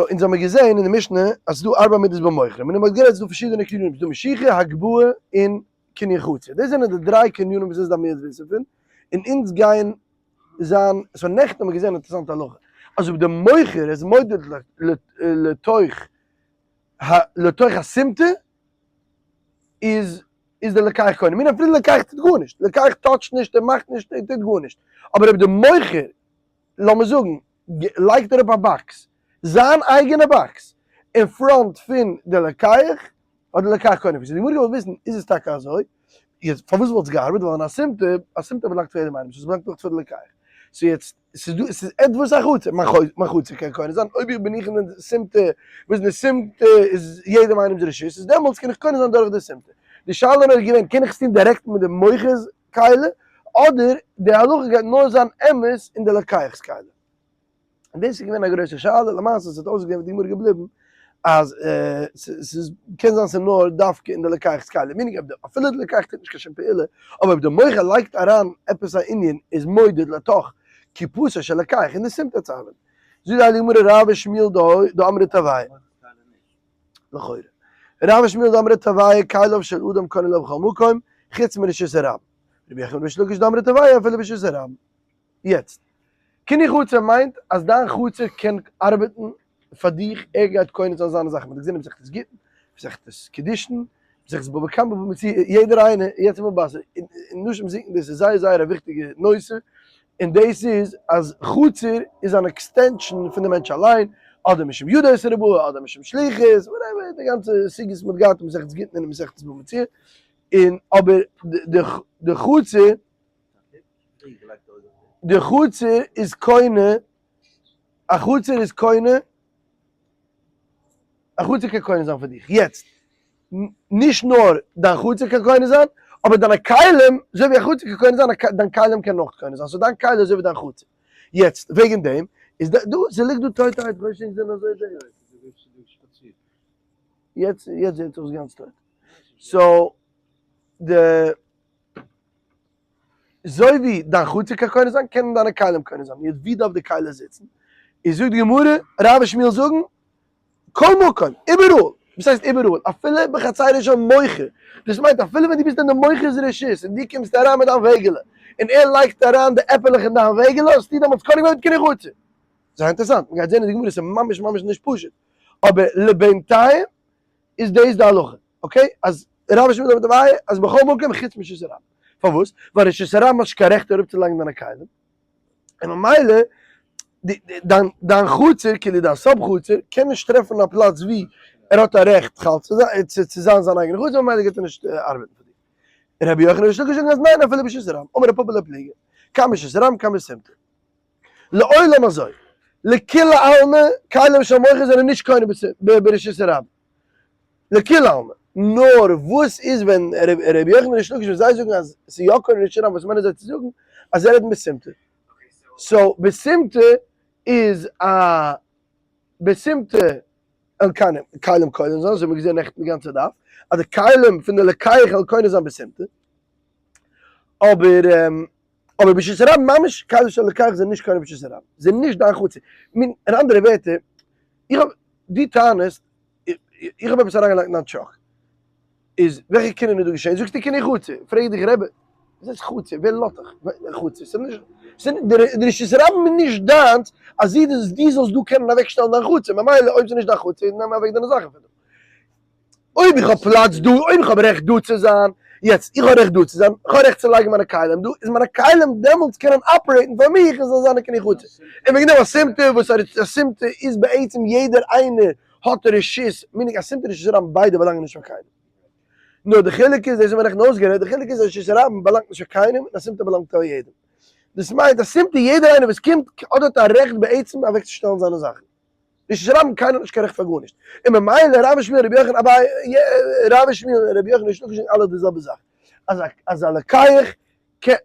אונז האמיר געזען אין די משנה אז ס'איז דא ארבע מידות במוכרים, און מ'האט גערעדט ס'איז דא פארשידענע קנינים, ס'איז דא משיכה, הגבהה, און קנין חצר. דאס זענען די דריי קנינים וואס אונז דארף מיר יעצט וויסן פון, און אונז גייען זיין, so נעכטן האמיר געזען א אינטערעסאנטע הלכה, אז אויב די מוכר איז מודד לתוך לתוך הסימטא, איז איז די לוקח קונה, מין אפילו די לוקח טוט גארנישט, די לוקח touch ט נישט, ער מאכט נישט, ער טוט גארנישט, אבער אויב די מוכר, לאמיר זאגן, לייגט אראפ א box, זיין אייגענע box, אין front פון די לוקח, האט די לוקח קונה געווען. די גמרא געוואלט וויסן, איז עס טאקע אזוי? יעצט, פארוואס וואלט עס געארבעט? ווייל אין אסומתא, אסומתא באלאנגט פאר יעדעם איינעם, so עס באלאנגט אויך פאר די לוקח. so יעצט, ס'איז דא, ס'איז עטוואס א חצר, מיין חצר קען קונה זיין, אויב איך בין איך אין די סימטא, וואס אין די סימטא איז יעדעם איינעמ'ס רשות, איז דעמאלטס קען איך קונה זיין דורך די סימטא. די שאלה נאר איז געווען, קען איך עס טון דירעקט מיט די מוכר'ס כלי, אדער די הלכה גייט נאר זיין אמת אין די לוקח'ס כלי. און דאס איז געווען א גרויסע שאלה, למעשה עס האט אויסגעזען ווי די גמרא געבליבן אז ס'איז קען זיין ס'איז נאר דווקא אין די לוקח'ס כלי, meaning אויב די אפילו די לוקח טוט נישט קיין שום פעולה, אבער אויב די מוכר לייגט אריין עפעס א ענין איז מודד לתוך קופתו של לוקח און די סימטא צאמען. זאגט די הייליגע גמרא רב ושמואל דאמרי תרווייהו. לכאורה. רב ושמואל דאמרי תרווייהו כליו של אדם קונה לו בכל מקום, חוץ מרשות הרבים. רבי יוחנן וריש לקיש דאמרי תרווייהו אפילו ברשות הרבים. יעצט, קנין חצר מיינט אז דיין חצר קען ארבעטן פאר דיך, ער גייט קונה זיין זיינע זאכן, מען האט געזען אין מסכת גיטין, מסכת קידושין, מסכת בבא קמא, בבא מציעא, יעדער איינער, יעצט אין בבא בתרא, אין נשים זינגן דאס איז זייער זייער א וויכטיגע נושא, און דאס איז אז חצר איז אן extension פון די מענטש אליין, אדער משום ידו את רבו, אדער משום שליחות, whatever, די גאנצע סוגיות וואס מען האט געהאט אין מסכת גיטין און אין מסכת בבא מציעא, און אבער די חצר. די חצר איז קונה, א חצר איז קונה, א חצר קען קונה זיין פאר דיך, יעצט, נישט נאר דיין חצר קען קונה זיין, אבער דיינע כלים, אזוי ווי א חצר קען קונה זיין, דיין כלים קען אויך קונה זיין, so דיין כלי איז אזוי ווי דיין חצר. יעצט, וועגן דעם, איז דא, ס'ליגט דא טויטערהייט, כ'ווייס נישט זענען אזוי זעהן. יעצט, יעצט זעהט אויס גאנץ טויט. so, די. אזוי ווי דיין חצר קען קונה זיין, קענען דיינע כלים קונה זיין. יעצט ווי דארף די כלי זיצן? איז זאגט די גמרא, רב ושמואל זאגן, כל מקום, איבעראל. וואס הייסט איבעראל? אפילו בחצרו של מוכר. דאס מיינט אפילו ווען דו ביסט אין די מוכר'ס רשות און דו קומסט אריין מיט דיין וועגעלע און ער לייגט אריין די עפעלעך אין דיין וועגעלע, האסטו דעמאלטס קונה געווען מיט קנין חצר. זייער אינטערעסאנט, מ'גייט זען אין די גמרא ס'איז ממש ממש נישט פשוט. אבער לבינתיים איז דאס די הלכה. okay? אז רב ושמואל דאמרי תרווייהו אז בכל מקום חוץ מרשות הרבים. פארוואס? ווייל רשות הרבים האט נישט קיין רעכט אראפצולייגן דיינע כלים, און ממילא דיין דיין חצר, כאילו דיין sub חצר, קען נישט טרעפן א פלאץ ווי ער האט א רעכט חל צו זיין צו זיין זיין אייגענע חצר, ממילא גייט ער נישט ארבעטן פאר דיר. רבי יוחנן וריש לקיש זאגן אז ניין אפילו ברשות הרבים, אמר רב פפא לא פליגי, כאן ברשות הרבים כאן בסימטא. לעולם אזוי, לכולי עלמא כלים של מוכר זענען נישט קונה ברשות הרבים. לכולי עלמא. נאר וואס איז ווען ר' יוחנן ריש לקיש ווען זיי זאגן אז ס'איז יא קונה רשות הרבים וואס מיינען זיי צו זאגן אז זיי רעדן בסימטא. so בסימטא איז א בסימטא על כלים כלים קונה זיין אזוי האבן מיר געזען נעכטן די גאנצע דף אז די כלים פון די לוקח על קונה זיין בסימטא אבער אבער ברשות הרבים ממש כלים של לוקח זענען נישט קונה ברשות הרבים זענען נישט דיין חצר. אין אנדערע ווערטער איך האב דו טענה'סט איך האב עפעס אריינגעלייגט אין דיין truck, איז וועלכע קנין איז דא געשען? זאגסטו קנין חצר, פרעג איך דיך רבי, וואס הייסט חצר? ווער לאזט דיך חצר? ס'איז נישט, ס'איז די רשות הרבים איז נישט דיינס אז דו זאלסט דא קענען אוועקשטעלן דיין חצר, ממילא אויב ס'איז נישט דיין חצר נעם אוועק דיינע זאכן פון דא. אויב איך האב פלאץ דא, אויב איך האב רעכט דא צו זיין, יעצט, איך האב רעכט דא צו זיין, איך האב רעכט צו לייגן מיינע כלים דא, איז מיינע כלים דעמאלטס קענען operate ן פאר מיך און זאל זיין א קנין חצר. און וועגן דעם אסימתא, וואס אסימתא איז בעצם יעדער איינער האט רשות, meaning אסימתא און רשות הרבים ביידע באלאנגען נישט פאר קיינעם. נאר די חילוק איז, דאס האבן מיר נעכטן אויסגערעדט, די חילוק איז אז רשות הרבים באלאנגט נישט פאר קיינעם און אסימתא באלאנגט פאר יעדעם. דאס מיינט אסימתא יעדער איינער וואס קומט האט דארט א רעכט בעצם אוועקצושטעלן זיינע זאכן. רשות הרבים קיינער האט נישט קיין רעכט פאר גארנישט, און ממילא רב ושמואל רבי יוחנן אביי רב ושמואל רבי יוחנן ריש לקיש זאגן אלע די זעלבע זאך, אז אז א לוקח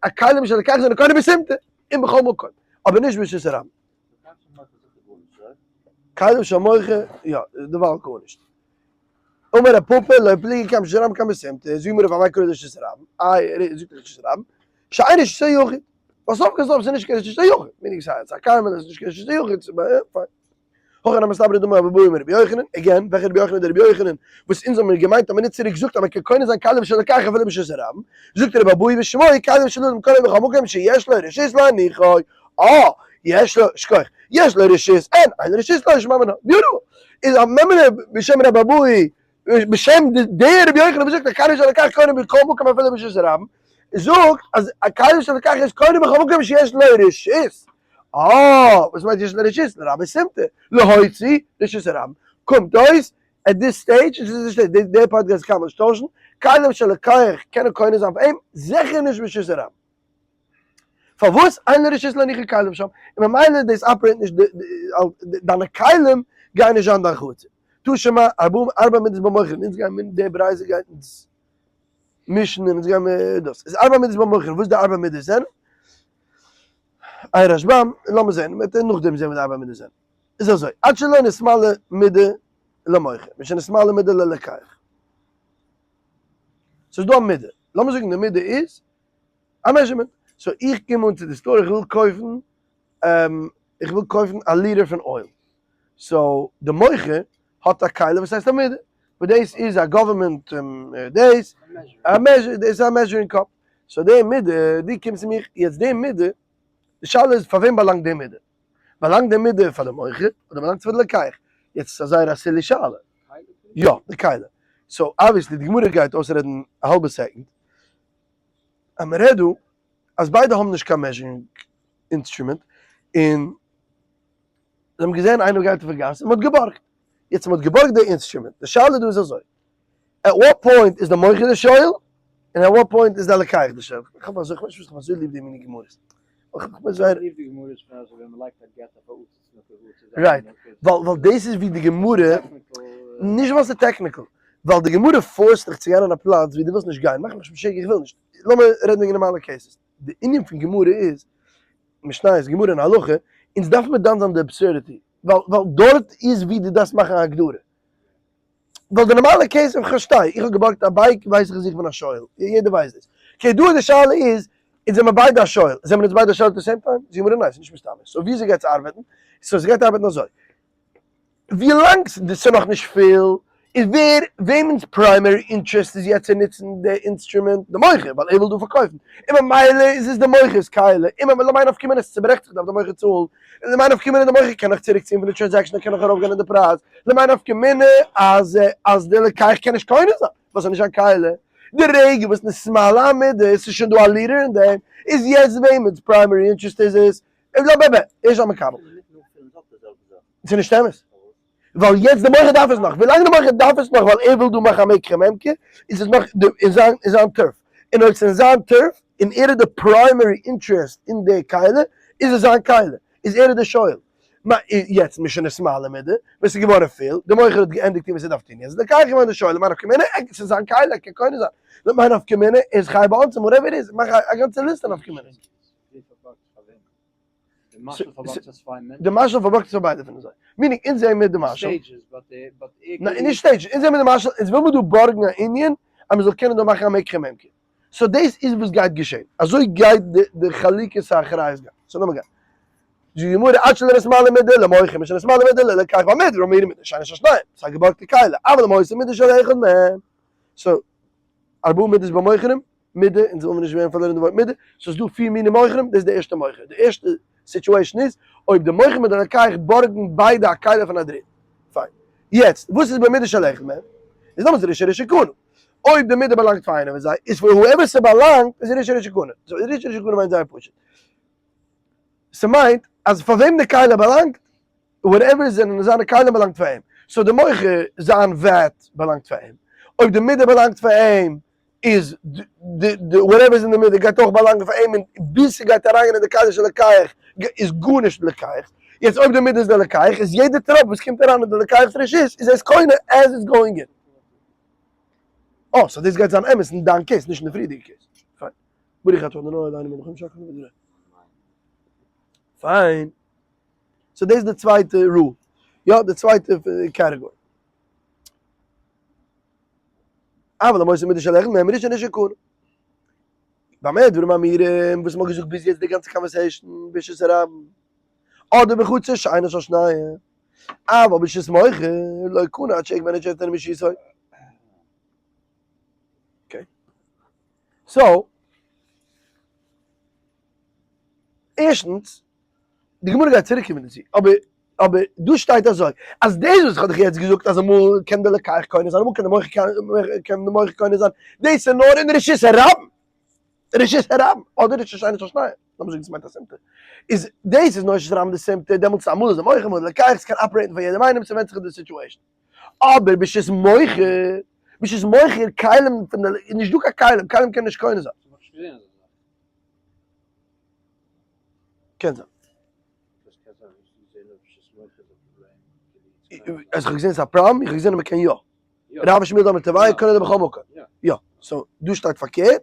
א כלים של לוקח זענען קונה בסימטא און בכל מקום, אבער נישט ברשות הרבים. כלים של מוכר, יא, דערווייל גארנישט. אמר רב פפא לא פליגי כאן ברשות הרבים כאן בסימטא, זאג מיר אויף א קרא רשות הרבים, איי ער זאגט דאך רשות הרבים, שאין רשות היחיד, ווייל סוף כל סוף ס'איז נישט קיין רשות היחיד, meaning ס'איז א כרמל, ס'איז נישט קיין רשות היחיד, פיין. הכא נמי סברא דאמר רבי אבהו אמר רבי יוחנן, again, וועלכע רבי יוחנן? דער רבי יוחנן וואס אונז האמיר געמיינט א מינוט צוריק זאגט אז מען קען קונה זיין כלים של לוקח אפילו ברשות הרבים, זאגט רבי אבהו בשמו כלים של אדם קונה בכל מקום שיש לו רשות להניחו, אה, יש לו, שכוח, יש לו רשות, אין, אין לו רשות לא שמע מינה, beautiful, איז א מימרא בשם רבי אבהו בשם דער רבי יוחנן וואס זאגט אז כלים של לוקח קונה בכל מקום אפילו ברשות הרבים, זאגט אז א כלים של לוקח איז קונה בכל מקום שיש לו רשות. אה, וואס מיינט יש לו רשות? לרבות סימטא, להוציא רשות הרבים. קומט אויס, at this stage, עס איז נישט די פארט גייט זיך קיינמאל נישט טוישן, כלים של לוקח קענען קונה זיין פאר אים, זיכער נישט ברשות הרבים. פארוואס? אין לו רשות להניח כלים שם, און ממילא דאס operate נישט, דיינע כלים גייען נישט זיין דיין חצר. תא שמע, ארבע מידות במוכרין, אונז גייען מיר, די ברייתא גייט אונז מישן און אונז גייען מיר דאס. איז ארבע מידות במוכרין, וואס די ארבע מידות זענען? איי רשב"ם, לאמיר זען, מ'וועט נאכדעם זען וואס די ארבע מידות זענען. איז אזוי, עד שלא נתמלא מידה למוכר, משנתמלא מידה ללוקח. ס'איז דא א מידה, לאמיר זאגן די מידה איז א measurement. so איך קום אן צו די store, איך וויל קויפן, איך וויל קויפן א ליטער פון oil. so די מוכר האט א כלי וואס הייסט א מידה, וואס דאס איז א government דאס, א measure, דאס איז א measuring cup. so די מידה, דו קומסט צו מיך, יעצט די מידה, די שאלה איז פאר וועם באלאנגט די מידה? באלאנגט די מידה פאר די מוכר אדער באלאנגט עס פאר די לוקח? יעצט איז א זייער א silly שאלה. יא, די כלי. so obviously די גמרא גייט אויסרעדן א האלבע second אז מען רעדט דא אז ביידע האבן נישט קיין measuring instrument און זיי האבן געזען איינער גייט אויפן גאס און מען האט געבארגט. יעצט מען האט געבארגט די instrument, די שאלה דא איז אזוי, at what point איז די מוכר די שואל, און at what point איז די לוקח די שואל? איך האב אזוי, איך ווייס נישט וואס איך האב אזוי ליב די מיני גמרות. איך האב זייער ליב די גמרות פון אזוי ווען מען לייגט א גט אויף א עציץ נקוב right, ווייל דאס איז ווי די גמרא, נישט ווייל ס'איז technical, ווייל די גמרא force ט דיך צו גיין אין א פלאץ ווי דו ווילסט נישט גיין, מאך מיך נישט משוגע איך וויל נישט, לאמיר רעדן וועגן נארמאלע cases, די ענין פון גמרא איז, משניות, גמרא און הלכה, אונז דארף מיר דן זיין די absurdity, ווייל דארט איז ווי דו דארפסט מאכן א הגדרה. ווייל די נארמאלע case, איך פארשטיי, איך האב געבארגט א bike ווייס איך אז איך בין א שואל, יעדער ווייסט דאס. okay דא איז די שאלה איז, אונז זעמער ביידע א שואל, זעמער אונז ביידע א שואל at the same time? זאגט גמרא ניין ס'איז נישט מסתבר, so וויאזוי גייט עס ארבעטן? so ס'גייט ארבעטן אזוי, ווילאנג ס'איז נאכנישט פול, איז ווער, וועמענס primary interest איז יעצט צו נוצן די instrument? די מוכר, ווייל ער וויל דא פארקויפן, און ממילא איז עס די מוכר'ס כלי, און ממילא למאי נפקא מינה, עס צוברעכט זיך דארף די מוכר צאלן, און למאי נפקא מינה די מוכר קען נאך צוריק ציען פון די transaction ער קען נאך ארויפגיין אין די פרייז, למאי נפקא מינה אז אז די לוקח קען נישט קונה זיין, ווייל ס'איז נישט זיין כלי, די רגע וואס נתמלאה המידה עס איז שוין דא א ליטער אין דעם, איז יעצט וועמענס primary interest איז עס, און בלע בלע בלע, ער איז א מקבל. ס'איז נישט אמת. ווייל יעצט די מוכר דארף עס נאך, ווילאנג די מוכר דארף עס נאך ווייל ער וויל דא מאכן א מקח וממכר, איז עס נאך אין זיין אין זיין turf, און אויב ס'איז אין זיין turf און ער האט די primary interest אין די כלי, איז עס זיין כלי, איז ער די שואל. יעצט משנתמלאה המידה, ווען ס'איז געווארן פול, די מוכר האט געענדיגט טון וואס ער דארף טון, יעצט איז די לוקח געווארן די שואל, למאי נפקא מינה, ס'איז זיין כלי, ער קען קונה זיין, למאי נפקא מינה, ער איז חייב באונסים, whatever it is, מאך א גאנצע ליסט פון נפקא מינות. די משל פארבארגט עס פאר ביידע פון זיי. meaning אונז זעען מיר די משל. ניין נישט stages, אונז זעען מיר די משל, אונז וויל מיר דא בארגן א ענין אז מען זאל קענען דא מאכן א מקח וממכר. so דאס איז וואס גייט געשען. אזוי גייט די חלוקת האחריות גיין. so לאמיר גיין. זאגט די גמרא עד שלא נתמלאה מידה למוכר משנתמלאה מידה ללוקח במה דברים אמורים מידה שאינה של שניהם. ס'איז א געבארגטע כלי. אבל אם היתה מידה של אחד מהם. so ארבעה מידות במוכרים. מידה, אונז ווילן מיר נישט ווערן פארלוירן די ווארט מידה, סאו ס'איז דא פיר מיני מוכרים, דאס איז די ערשטע מוכר, די ערשטע situation איז אויב די מוכר מיט די לוקח בארגן ביידע א כלי פון א דריטן, פיין. יעצט וואס איז במידה של אחד מהם? איז דעמאלטס ראשון ראשון קנה. אויב די מידה באלאנגט פאר איינער פון זיי, איז פאר whoever ס'באלאנגט איז ראשון ראשון קנה. so ראשון ראשון קנה מיינט זייער פשוט. ס'מיינט אז פאר וועם די כלי באלאנגט, whatever זענען זיינע כלים באלאנגט פאר אים, so די מוכר זיין vat באלאנגט פאר אים, אויב די מידה באלאנגט פאר אים איז די whatever איז אין די מידה גייט אויך באלאנגען פאר אים און ביז ס'גייט אריינגיין אין די כלי של לוקח איז גארנישט לוקח, יעצט אויב די מידה איז די לוקח איז יעדע טראפ וואס קומט אריין אין די לוקח'ס רשות איז עס קונה as it's going in. אה, so דאס גייט זיין אמת אין דיין case נישט אין די פריערדיגע case. פיין. ברוך אתה אדוני אלהינו מלך העולם שהכל נהיה בדברו. פיין. so דאס איז די צווייטע rule. יא, די צווייטע category. אבל אם היתה מידה של אחד מהם ראשון ראשון קנה. במה דברים אמורים וואס מ'האט געזאגט ביז יעצט די גאנצע conversation ברשות הרבים. אדער בחצר שאינה של שניהם. אבל ברשות מוכר לא קנה עד שיגבה נשת משיסוי. Okay. So, ערשטנס, די גמרא גייט צוריק קומען דערצו, אבער אבער דא שטייט אזוי, אז דאס וואס איך האב דיך יעצט געזאגט אז אמאל קען די לוקח קונה זיין, אמאל קען די מוכר קען די מוכר קונה זיין, דאס איז נאר אין רשות הרבים, רשות הרבים, אדער רשות שאינה של שניים, לאמיר זאגן ס'מיינט אסומתא, איז דאס איז נאר רשות הרבים די אסומתא, דעמאלטס אמאל איז די מוכר אמאל איז די לוקח, ס'קען operate ן פאר יעדעם איינעם, ס'ווענדט זיך אין די situation. אבער ברשות מוכר, ברשות מוכר כלים פון די, איז נישט דא קיין כלים, כלים קען נישט קונה זיין. קען זיין. אז איך האב געזען ס'איז א פראבלעם, איך האב געזען אז מ'קען יא. רב ושמואל דאמרי תרוייהו קונה בכל מקום. יא. So דא שטייט פארקערט,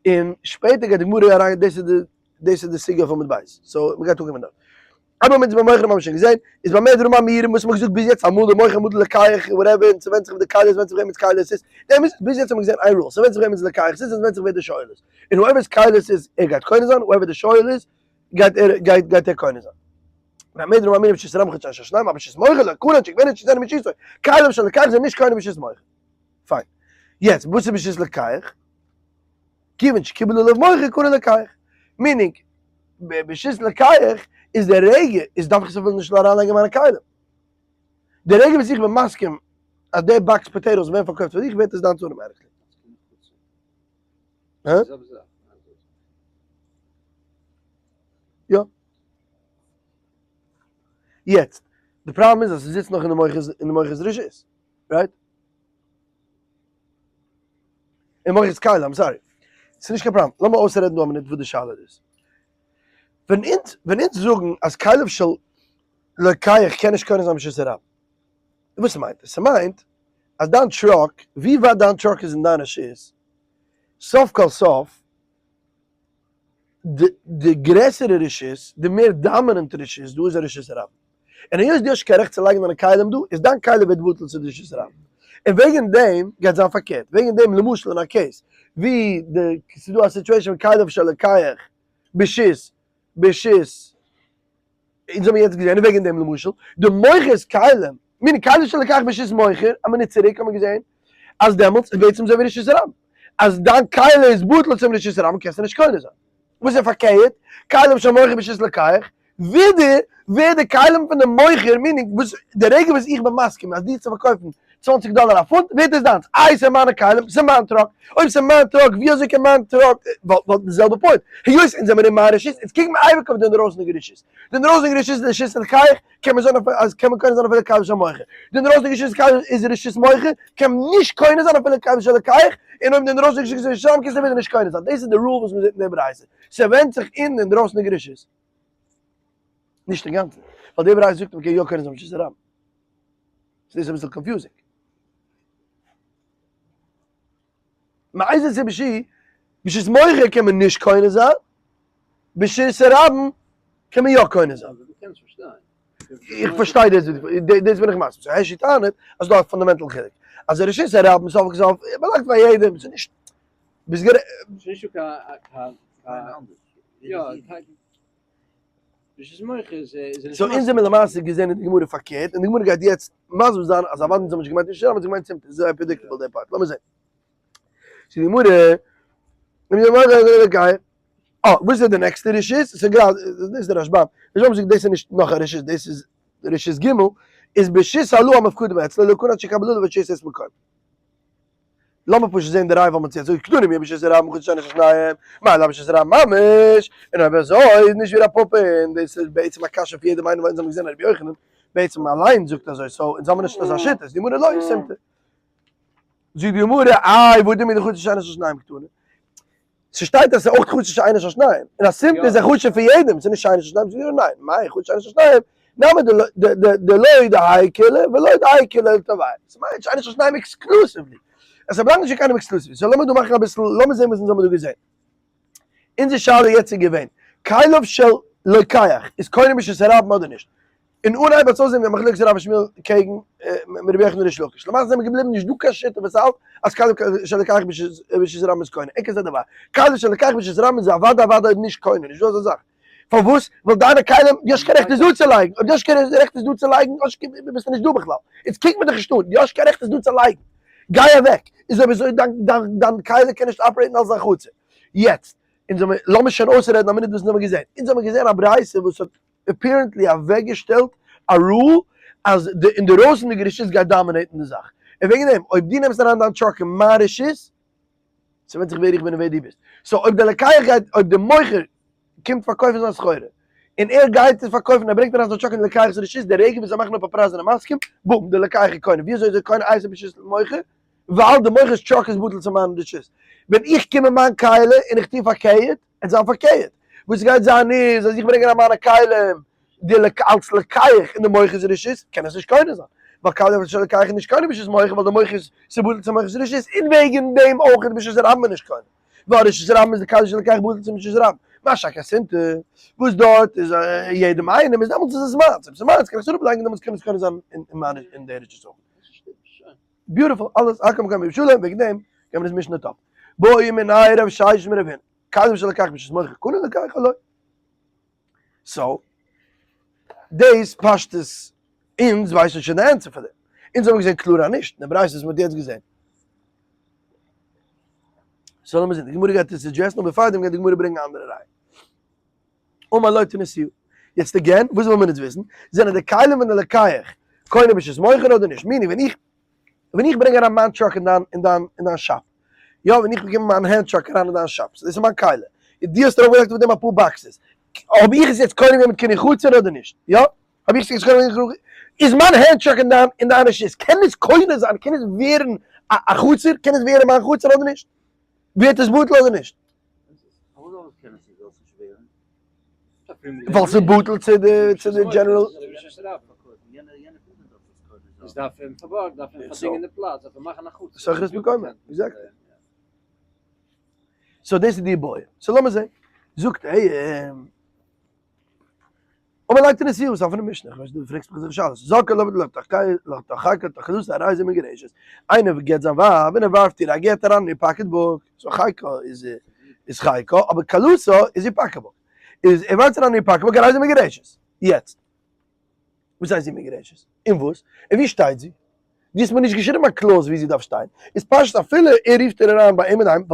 און שפעטער גייט די גמרא אריין, דאס איז די, דאס איז די סוגיא פון עמוד ב'. So מ'גייט אנקומען דארט. אבער מיט ביים מוכר האבן מיר שוין געזען, איז במה דברים אמורים וואס מ'האט געזאגט ביז יעצט אמאל די מוכר אמאל די לוקח whatever און ס'ווענדט זיך ווי די כלי איז ווענדט זיך וועמענס כלי עס איז, די אמת איז ביז יעצט האט מען געזען איין rule, ס'ווענדט זיך וועמענס לוקח עס איז און ס'ווענדט זיך ווער די שואל איז, און whoever's כלי עס איז ער גייט קונה זיין, whoever די שואל איז גייט ער גייט גייט ער קונה זיין. במה דברים אמורים ברשות הרבים חוץ משאינו של שניים אבל ברשות מוכר לא קנה עד שיגבנו רשותו משיתו, כליו של לוקח זענען נישט קונה ברשות מוכר. פיין. יעצט וואס איז ברשות לוקח? כיוון שקיבל עליו מוכר קנה לוקח. Meaning, ברשות לוקח איז די רגע איז דארף איך עס אפילו נישט אריינלייגן מיינע כלים. די רגע וואס איך בין מסכים אז די box potatoes ווערן פארקויפט פאר דיך ווערט עס דיינס automatically. הא? יא. יעצט, די פראבלעם איז אז ס'זיצט נאך אין די מוכר'ס אין די מוכר'ס רשות, right? אין מוכר'ס כלי, I'm sorry. ס'איז נישט קיין פראבלעם. לאמיר אויסרעדן דא א מינוט וואס די שאלה איז. ווען אונז ווען אונז זאגן אז כליו של לוקח קען נישט קונה זיין ברשות הרבים. וואס מיינט עס? ס'מיינט אז דיין truck, ווי ווייט דיין truck איז אין דיין רשות, סוף כל סוף, די די גרעסערע רשות, די מער dominant רשות דא איז א רשות הרבים. און היות דו האסט נישט קיין רעכט צו לייגן דיינע כלים דא, איז דיין כלי ווערט בטל צו די רשות הרבים. און וועגן דעם גייט זיין פארקערט. וועגן דעם למשל אין א case ווי די ס'איז דא א situation ווי כליו של לוקח ברשות ברשות אונז האבן יעצט געזען וועגן דעם למשל די מוכר'ס כלים, מיני כלים של לוקח ברשות מוכר, א מינוט צוריק האט מען געזען אז דעמאלטס איז בעצם אזוי ווי רשות הרבים, אז דיין כלי איז בטל צום רשות הרבים קענסטו נישט קונה זיין. וואס איז פארקערט, כלים של מוכר ברשות לוקח, ווידער ווערט די כלים פון די מוכר, meaning וואס די רגע וואס איך בין מסכים אז דיר צו פארקויפן צוואנציג דאלער א פונט, ווערט עס דיינס, איי ס'איז מיינע כלים, ס'איז מיין truck, אויב ס'איז מיין truck ווי אזוי קען מיין truck, וואלט די זעלבע point, היות אונז זעמיר אין מיין רשות, אונז קוקן מיר אייביג אויף די אינדרויסענדיגע רשות, די אינדרויסענדיגע רשות איז די רשות לוקח, קען מען זאגן אז קען מען קונה זיין אפילו כלים של מוכר, די אינדרויסענדיגע רשות איז רשות מוכר, קען מען נישט קונה זיין אפילו כלים של לוקח, און אויב די אינדרויסענדיגע רשות איז רשות הרבים קענסטו ווידער נישט קונה זיין, דאס איז די rule וואס מ'זעט אין די ברייתא, ס'ווענדט זיך אין די אינדרויסענדיגע רשות. נישט אינגאנצן, ווייל די ברייתא זאגט מ'קען יא קונה זיין ברשות הרבים. ס'איז אביסל confusing. מאיזה סיבה שהיא, ברשות מוכר קען מען נישט קונה זיין, ברשות הרבים קען מען יא קונה זיין. דו קענסט פארשטיין. איך פארשטיי דאס, דאס בין איך מסכים. So הערשי טענה'ט אז ס'דא א fundamental חילוק. אז רשות הרבים סוף כל סוף באלאנגט פאר יעדעם, ס'איז נישט, ביסט גערעכט. ס'איז נישטא קיין יא, So אונז האמיר למעשה געזען אין די גמרא פארקערט, און די גמרא גייט יעצט מסביר זיין אז אוודאי אונז האבן נישט געמיינט נישט אונז האבן געמיינט סימפל, ס'איז זייער predictable די part, לאמיר זען. ס'איז די גמרא, אה, וואס איז די נעקסטע רשות? ס'איז גראדע, דאס איז די רשב"ם, רשב"ם זאגט דאס איז נישט נאך א רשות, דאס איז רשות ג', איז ברשות הלוה המפקדים אצלו לא קנה עד שיקבל עליו רשות מקום. לאמיר פשוט זען די ראיה פאר מוציא אזוי קטנים מיר ברשות הרבים חוץ שאינו של שניים, מאי לאו ברשות הרבים ממש, און אויב אזוי איז נישט ווי רב פפא און דאס איז בעצם א קשיא אויף יעדעם איינעם ווייל אונז האבן געזען אז רבי יוחנן בעצם אליין זאגט אזוי so אונז האבן נישט אזא שיטה איז די גמרא לא סימתא זאגט די גמרא איי וואס דען מיט די חוץ שאינו של שניים קטנים ס'שטייט אז ס'איז אויך חוץ שאינו של שניים, און א סימפל איז א חוץ פון יעדעם, ס'איז נישט שאינו של שניים, זאגט די גמרא ניין, מאי חוץ שאינו של שניים, נמי דלא דהאי כוליה ולא דהאי כוליה לתרוייהו, ס'מיינט שאינו של שניים exclusively, עס באלאנגט נישט צו קיינעם exclusively, so לאמיר דא מאכן אביסל, לאמיר זען וואס אונז האבן דא געזען. אונזער שאלה יעצט איז געווען, כליו של לוקח איז קונה ברשות הרבים אדער נישט? אין אנהייב האט עס אויסזען ווי א מחלוקת רב ושמואל קעגן רבי יוחנן ריש לקיש, למעשה זענען מיר געבליבן נישט דא קיין שיטה וואס האלט אז כליו של לוקח ברשות הרבים איז קונה, אין כזה דבר, כליו של לוקח ברשות הרבים איז אוודאי אוודאי נישט קונה, נישט דא אזא זאך. פארוואס? ווייל דיינע כלים, דו האסט קיין רעכט עס דא צו לייגן, אויב דו האסט קיין רעכט עס דא צו לייגן, ביסטו נישט דא בכלל, איצט קוק מיר דיך נישט אן, דו האסט קיין רעכט עס דא צו לייגן, גיי אוועק, איז אויב אזוי דיין כלי קען נישט operate ן אלס דיין חצר. יעצט, אונז האמיר, לאמיר שוין אויסרעדן א מינוט וואס אונז האמיר געזען, אונז האמיר געזען א ברייתא וואס האט apparently אוועקגעשטעלט א rule אז די אינדערויסענדיגע רשות גייט dominate ן די זאך, און וועגן דעם אויב דו נעמסט אריין דיין truck אין מיין רשות, ס'ווענדט זיך ווער איך בין און ווער דו ביסט. so אויב דער לוקח גייט, אויב דער מוכר קומט פארקויפן זיין סחורה, און ער גייט עס פארקויפן, ער ברענגט אריין זיין truck אין די לוקח'ס רשות, די רגע וואס זיי מאכן אפ א פרייז זענען מסכים, בום, דער לוקח איז קונה. ווי אזוי איז ער קונה אייז ברשות מוכר? ווייל די מוכר'ס truck איז בטל צו מיין רשות. ווען איך קום אין מיין כלי און איך טו פארקערט, עס זיין פארקערט. וואס גייט זיין איז אז איך ברענג אריין מיינע כלים די אלס לוקח אין די מוכר'ס רשות, קען עס נישט קונה זיין. ווייל כלים של לוקח איז נישט קונה ברשות מוכר, ווייל די מוכר איז ס'בטל צום מוכר'ס רשות, און וועגן דעם אויך איז ברשות הרבים נישט קונה. ווייל רשות הרבים איז די כלי של לוקח בטל צום רשות הרבים. משא כ אסומתא, וואס דארט איז יעדעם איינעם, איז דעמאלטס איז עס מיינס. אויב ס'איז מיינס קען איך עס אראפלייגן, דעמאלטס קען עס קונה זיין אין מיין אין די רשות אויך. beautiful, אלעס הכל מקום בירושלים, וועגן דעם קען מען עס מישן די טאפ. בעו מיניה רב ששת מרב הונא, כליו של לוקח ברשות מוכר קנה לוקח או לא. so, דאס פשטות, אונז ווייסן שוין די ענטפער פאר דעם. אונז האבן געזען קלאר אז נישט, אין די ברייתא וואס מען האט יעצט געזען. so לאמיר זען, די גמרא גייט עס suggest ן, אבער פארדעם גייט די גמרא ברענגען א אנדערע ראיה. אמר לא תנסיהו. יעצט again, וואס וויל מען אונז וויסן? זענען די כלים פון די לוקח קונה ברשות מוכר אדער נישט? meaning ווען איך ווען איך ברענג אריין מיין truck אין דיין אין דיין אין דיין shop, יא ווען איך באקום מיין hand truck אריין אין דיין shop, so דאס איז מיין כלי, און דו האסט ארויפגעלייגט אויף דעם אפאר boxes, האב איך עס יעצט קונה געווען מיט קנין חצר אדער נישט? יא? האב איך עס יעצט קונה געווען מיט קנין חצר? איז מיין hand truck אין דיין אין דיין רשות, קען עס קונה זיין, קען עס ווערן א א חצר, קען עס ווערן מיין חצר אדער נישט? ווערט עס בטל אדער נישט? ווייל ס'איז בטל צו די צו די general. סוחר איז מקומה, exactly. so דאס איז די בעיא. so לאמיר זעהן. זאגט ער. אבער לייגט ער נשיאות אויף די משנה, כ'ווייס דו פרעגסט מיך זיכער שאלות, זאקע לא לא תחקי לא תחקה תחלוס הרי זה מגרשת, איינער געט זיין ווייב און ער ווארפט איר א גט אריין אין איר pocket book, so חייקה איז איז חייקה, אבער כלתה איז איר pocket book, איז ער ווארפט אריין אין איר pocket book הרי זה מגרשת, יעצט וואס הייסט זי מגרשת? און וואס? און ווי שטייט זי? דו האסט מיר נישט געשריבן א clause ווי זי דארף שטיין, איז פשט אפילו ער רופט איר אריין ביי אים אינדערהיים,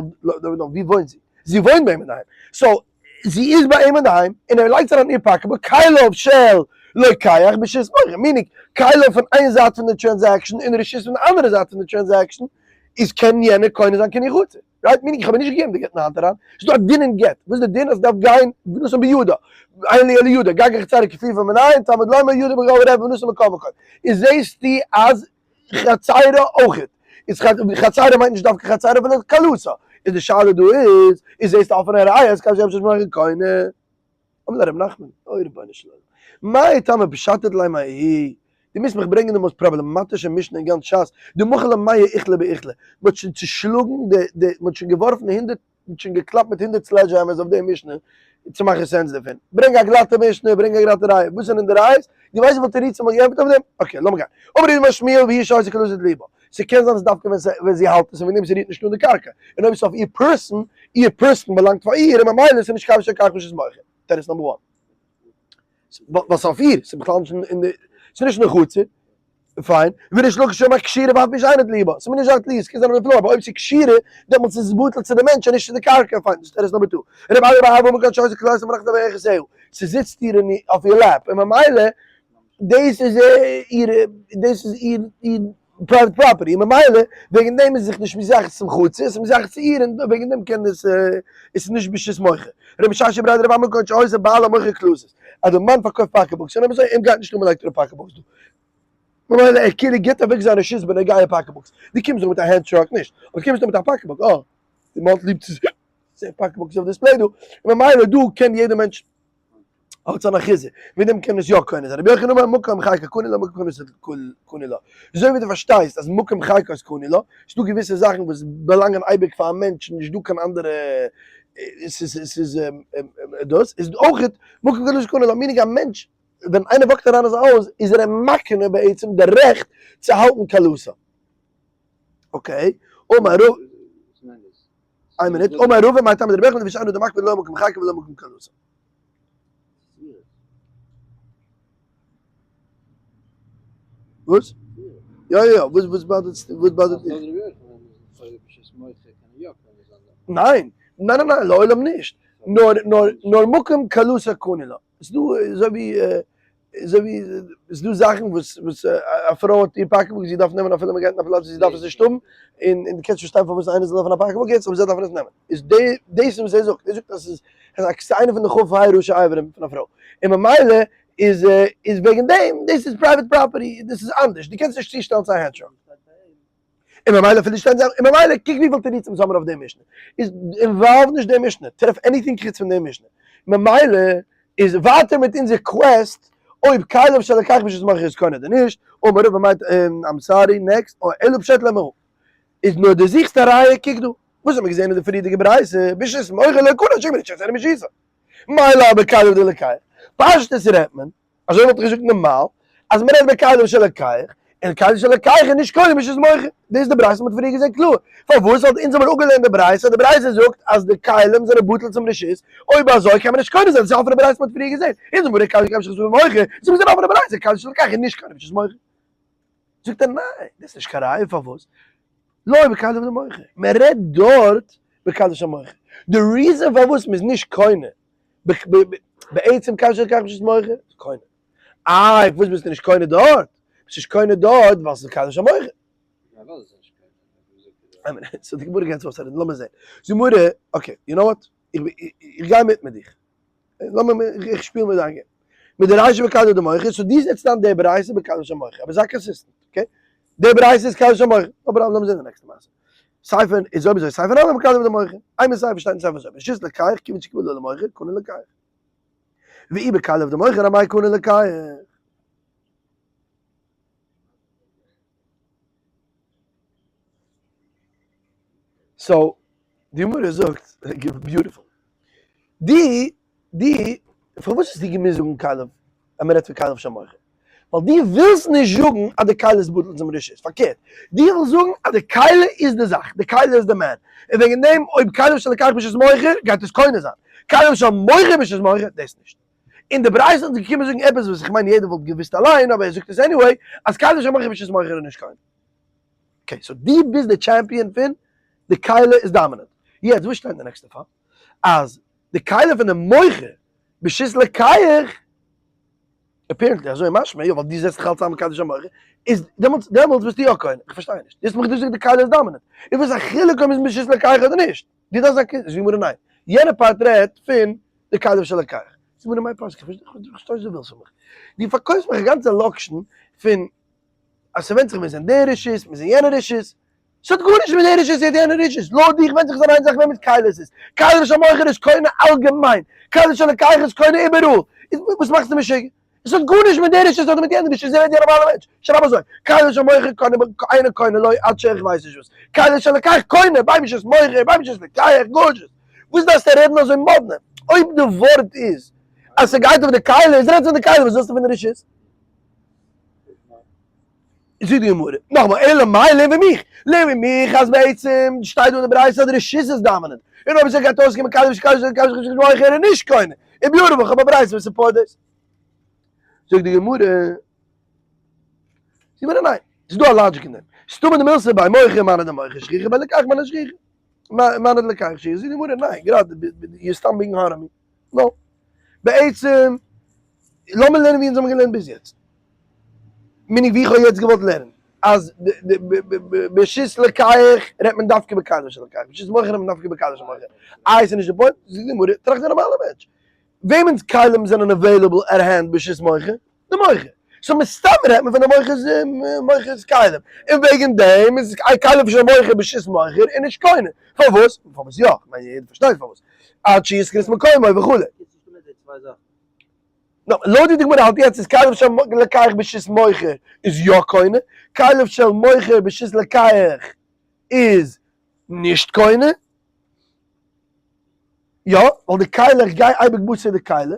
ווי וואוינט זי? זי וואוינט ביי אים אינדערהיים, so זי איז ביי אים אינדערהיים און ער לייגט אריין איר pocketbook כליו של לוקח ברשות מוכר, meaning כליו פון איין זייט פון די transaction און רשות פון די אנדערע זייט פון די transaction, איז קען יענער קונה זיין קנין חצר. right? meaning איך האב איר נישט געגעבן די גט אין האנט אריין, ס'איז דא א דין אין גט, וואס איז די דין? אז ס'דארף גיין ונתן בידה, אין לי אלא ידה, גג חצרה כפיפה מנין, תלמוד לומר ידה בגובה רעב ונתן בכל מקום, איז זעהסטו אז חצרה אויכעט, איז חצרה מיינט נישט דווקא חצרה פון די כלתה, איז די שאלה דא איז, איז זעהסטו אפענע ראיה אז כלתה אפשר מאכן קונה. אמר ליה רב נחמן, אוי רבונו של עולם, מאי טעמא פשטת ליה מההיא, דו מוזט מיך ברענגען די most פראבלעמאטישע משנה אין גאנץ שס, דמחו למאה אוכלי באוכלא, מען האט שוין צושלאגן די די, מען האט שוין געווארפן הונדערט, מען האט שוין געקלאפט מיט הונדערט sledge hammers אויף די משנה צו מאכן sense דערפון, ברענג א גלאטע משנה, ברענג א גלאטע ראיה, וואס זענען די ראיות? דו ווייסט וויפיל תירוצים מען האט געענטפערט אויף דעם? okay לאמיר גיין, אמר רב אמר שמואל והיא שהיתה כלתו תלויה בה, ס'קען זיין אז דווקא ווען זי האלט עס און וועגן דעם ס'רירט נישט אן די קרקע, און אויב ס'איז אויף איר person, איר person באלאנגט פאר איר, און ממילא איז נישט כליו של לוקח ברשות מוכר. תירוץ number one. ווייל ס'איז אויף איר, ס'איז בכלל נישט אין די, ס'איז נישט אין די חצר. פיין. וריש לקיש אומר כשורה ואף על פי שאינה תלויה בה. ס'איז מיר נישט זייער תלוי, ס'קען זיין אויף די floor, אבער אויב ס'איז כשורה, דעמאלטס איז עס בטל צו די מענטש און נישט צו די קרקע. פיין, דאס איז תירוץ number two. רב אדא בר אהבה אמר כגון שהיתה כלתו מונחת על ירכותיה. ס'זיצט איר אויף איר lap, און ממילא דאס איז איר, דאס איז איר איר private property, און ממילא וועגן דעם איז זיך נישט מזרח צום חצר, עס איז מזרח צו איר, און וועגן דעם קען עס, עס איז נישט ברשות מוכר. רבי משרשיא בריה דרב עמרם כגון שהיתה בעלה מוכר כלתות, אז דער מאן פארקויפט pocketbooks, און אויב אזוי אים גייט נישט אן מ'לייגט אראפ pocketbooks דא. ממילא ער כאילו גיבט אוועק זיין רשות בנוגע pocketbooks. דו קומסט דא מיט א hand truck נישט, אבער דו קומסט דא מיט א pocketbook, אה, די מאן האט ליב צו זען pocketbooks אויף display דא, און ממילא דא קען יעדער מענטש האט זיין אחיזה, מיט דעם קען עס יא קונה זיין. רבי יוחנן אמר מקום חיקה קנה לה מקום כלתו קנה לה. אזוי ווי דו פארשטייסט אז מקום חיקה איז קנה לה, ס'איז דא געוויסע זאכן וואס באלאנגען אייביג פאר א מענטש, נישט דא קיין אנדערע, ס'איז דאס איז אויך מקום כלתו קנה לה, meaning א מענטש ווען איינער walk ט אריין אין זיין הויז איז ער אים מקנה בעצם די רעכט צו האלטן כלתו. okay, אמר רב. איין מינוט, אמר רבא מאי טעמא דרבי יוחנן לפי שאין אדם מקפיד לא מקום חיקה ולא מקום כלתו. וואס? יא יא יא, וואס וואס bother ט וואס bother ט דיך? ניין! ניין ניין ניין לעולם נישט! נאר נאר נאר מקום כלתה קני לה. ס'איז דא אזוי ווי אזוי ווי ס'איז דא זאכן וואס וואס א פרוי האט איר pocketbook זי דארף נעמען אפילו מ'גייט אין א פלאץ וואס זי דארף עס נישט האבן, און און דו קענסט פארשטיין פארוואס איינער זאל דארפן א pocketbook יעצט אבער זיי דארפן עס נעמען. איז די דאס איז וואס ער זאגט, ער זאגט אז ס'איז ס'איז איינע פון די כ"ה ראשי אברים פון א פרוי, און ממילא איז איז וועגן דעם דאס איז private property דאס איז אנדערש דו קענסט נישט צושטעלן צו א hand truck. און ממילא אפילו שטיין זיי און ממילא קוק וויפיל תירוצים אונז האבן אויף די משנה איז involve נישט די משנה טרעף anything חוץ פון די משנה ממילא איז ווייטער מיט אונזער quest אויב כליו של לוקח ברשות מוכר איז קונה אדער נישט אמר רבא מיינט I'm sorry next אלא פשט למה איז נאר די זוכסט א ראיה קוק דא וואס האט מען געזען אין די פריערדיגע ברייתא ברשות מוכר לא קנה עד שיקנה ברשות אינו ברשותו מאי לאו בכליו דלוקח פשטות רעדט מען אזוי וואלט איך געזאגט נארמאל, אז מען רעדט בכלים של לוקח, און כלים של לוקח איז נישט קונה ברשות מוכר, דאס איז די ברייתא מען האט פריער געזען קלאר, פארוואס האט אונז האבן אפגעלערנט די ברייתא, די ברייתא זאגט אז די כלים זענען בטל צום רשות, אויב אזוי קען מען נישט קונה זיין, דאס איז א אפענע ברייתא מען האט פריער געזען, אונז האבן גערעדט כלים של מוכר, אונז האבן געזען א אפענע ברייתא, כלים של לוקח איז נישט קונה ברשות מוכר. זאגט ער ניין, דאס איז נישט קיין ראיה, פארוואס? לא בכלים דמוכר, מען רעדט דארט בכלים של מוכר, די reason פארוואס מען איז נישט קונה בעצם כלים של לוקח ברשות מוכר איז קונה. איי פארוואס ביסטו נישט קונה דארט? ביסט נישט קונה דארט ווייל ס'איז כלים של מוכר. so די גמרא גייט אויס לאמיר זען. זאגט גמרא, okay, you know what? איך גיי מיט מיט דיך. לאמיר איך שפיל מיט דיין game. מיט די רישא בכלים דמוכר, so דו זעצט איין די ברייתא בכלים של מוכר, אבער זיי consistent, okay? די ברייתא איז כלים של מוכר. אבער לאמיר זען די נעקסטע מעשה. סיפא איז אויב אזוי סיפא נמי בכלים דמוכר, איינמאל סיפא שטייט אין סיפא אזוי, ברשות לוקח כיוון שקיבלה למוכר קנה לוקח. ואי בכלים דמוכר אמאי קנה לוקח. so די גמרא זאגט beautiful. די די פארוואס האסטו געמוזט זאגן כלים אז מען רעדט פון כלים של מוכר? ווייל דו ווילסט נישט זאגן אז די כלי איז בטל צום רשות, פארקערט, דו ווילסט זאגן אז די כלי איז די זאך, די כלי איז די מען, און וועגן דעם אויב כלים של לוקח ברשות מוכר גייט עס קונה זיין, כלים של מוכר ברשות מוכר דאס נישט. און די ברייתא האט געקומען זאגן עפעס וואס איך מיין יעדער וואלט געוואוסט אליין אבער ער זאגט עס anyway אז כלים של מוכר ברשות מוכר איז נישט קונה. okay so דו ביסט די champion פון די כלי איז dominant. יעצט וואס שטייט אין די נעקסטע פאל? אז די כלי פון די מוכר ברשות לוקח apparently אזוי משמע, יא ווייל דו זעצט דיך אלץ איין מקדש המוכר, איז דעמאלטס דעמאלטס ביסטו יא קונה, איך פארשטיי נישט, דו האסט מיך געזאגט די כלי איז dominant, איז וואס א חילוק אויב איז ברשות לוקח אדער נישט, דו דארפסט זיין קונה, זאגט די גמרא ניין, יענע part רעדט פון די כלי של לוקח, זאגט די גמרא מאי פסקא, איך פארשטיי נישט וואס דו ווילסט פון מיך, דו פארקויפסט מיך א גאנצע לאקשן פון אז ס'ווענדט זיך מיר זענען די רשות, מיר זענען יענע רשות, ס'האט גארנישט מיט די רשות אדער יענע רשות, לויט דיך ווענדט זיך עס אין איין זאך וועמענס כלי עס איז, כלי של מוכר איז קונה אלגעמיין, כלי של לוקח איז קונה איבעראל, איז וואס מאכסטו משוגע? עס האט גארנישט מיט די רשות אדער מיט יענע רשות, זיי רעדט ווי א נארמאלע מענטש, שרייב אזוי, כלי של מוכר קונה אינו קונה לו עד שאיך ווייס נישט וואס, כלי של לוקח קונה בין ברשות מוכר בין ברשות לוקח, גארדזשעס, וואס דארפסטו רעדן אזוי מאדנע, אויב די ווארט איז אז ס'גייט אויף די כלי, איז רעד פון די כלי, וואס ווילסטו פון די רשות? זאגט די גמרא, נאכאמאל, אלא מאי לערן ווי מיך, לערן ווי מיך אז בעצם שטייט דא אין די ברייתא אז די רשות איז dominant, און אויב עס גייט אויסקומען כלי ושל כלי ושל כלי ושל מוכר איז נישט קונה, און beautiful, כ'האב א ברייתא וואס support דאס. זאגט די גמרא, זאגט די גמרא ניין, ס'איז דא א logic אין דעם, סתמא דמילתא בי מוכר מאני דמוכר שכיחא בי לוקח מאני שכיחא, מאני דלוקח שכיחא, זאגט די גמרא ניין, גראדע you're stumbling hard on me, no, בעצם לאמיר לערנען ווי אונז האבן געלערנט ביז יעצט. meaning ווי איך האב יעצט געוואלט לערנען אז ברשות לוקח רעדט מען דווקא בכלים של לוקח, ברשות מוכר רעדט מען דווקא בכלים של מוכר. איי ס'איז נישט די point? זאגט די גמרא, טראכט ווי א נארמאלער מענטש. וועמענס כלים זענען available at hand ברשות מוכר? די מוכר. so מסתם רעדט מען פון די מוכר'ס מוכר'ס כלים. און וועגן דעם איז כלים של מוכר ברשות מוכר איז נישט קונה. פארוואס? פארוואס יא? כ'מיין יעדער פארשטייט פארוואס. עד שישכור את מקומו וכו'. נאר לויט ווי די גמרא האלט יעצט איז כליו של לוקח ברשות מוכר איז יא קונה, כליו של מוכר ברשות לוקח איז נישט קונה, יא, ווייל די כלי, איך גיי אייביג בתר די כלי.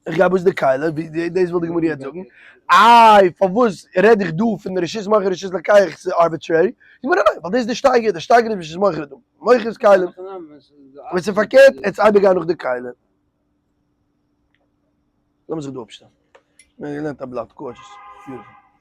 איך גיי בתר די כלי, דאס וויל די גמרא יעצט זאגן. איי פארוואס רעד איך דא פון רשות מוכר רשות לוקח ס'איז arbitrary? זאגט די גמרא ניין, ווייל דאס איז די שטייגער, די שטייגער איז רשות מוכר איז דא, מוכר איז כלים, ווען ס'איז פארקערט, עטס אייביג גיין נאך די כלים. לאמיר זיך דא אפשטעלן. מען האט געלערנט א בלאט, gorgeous, beautiful.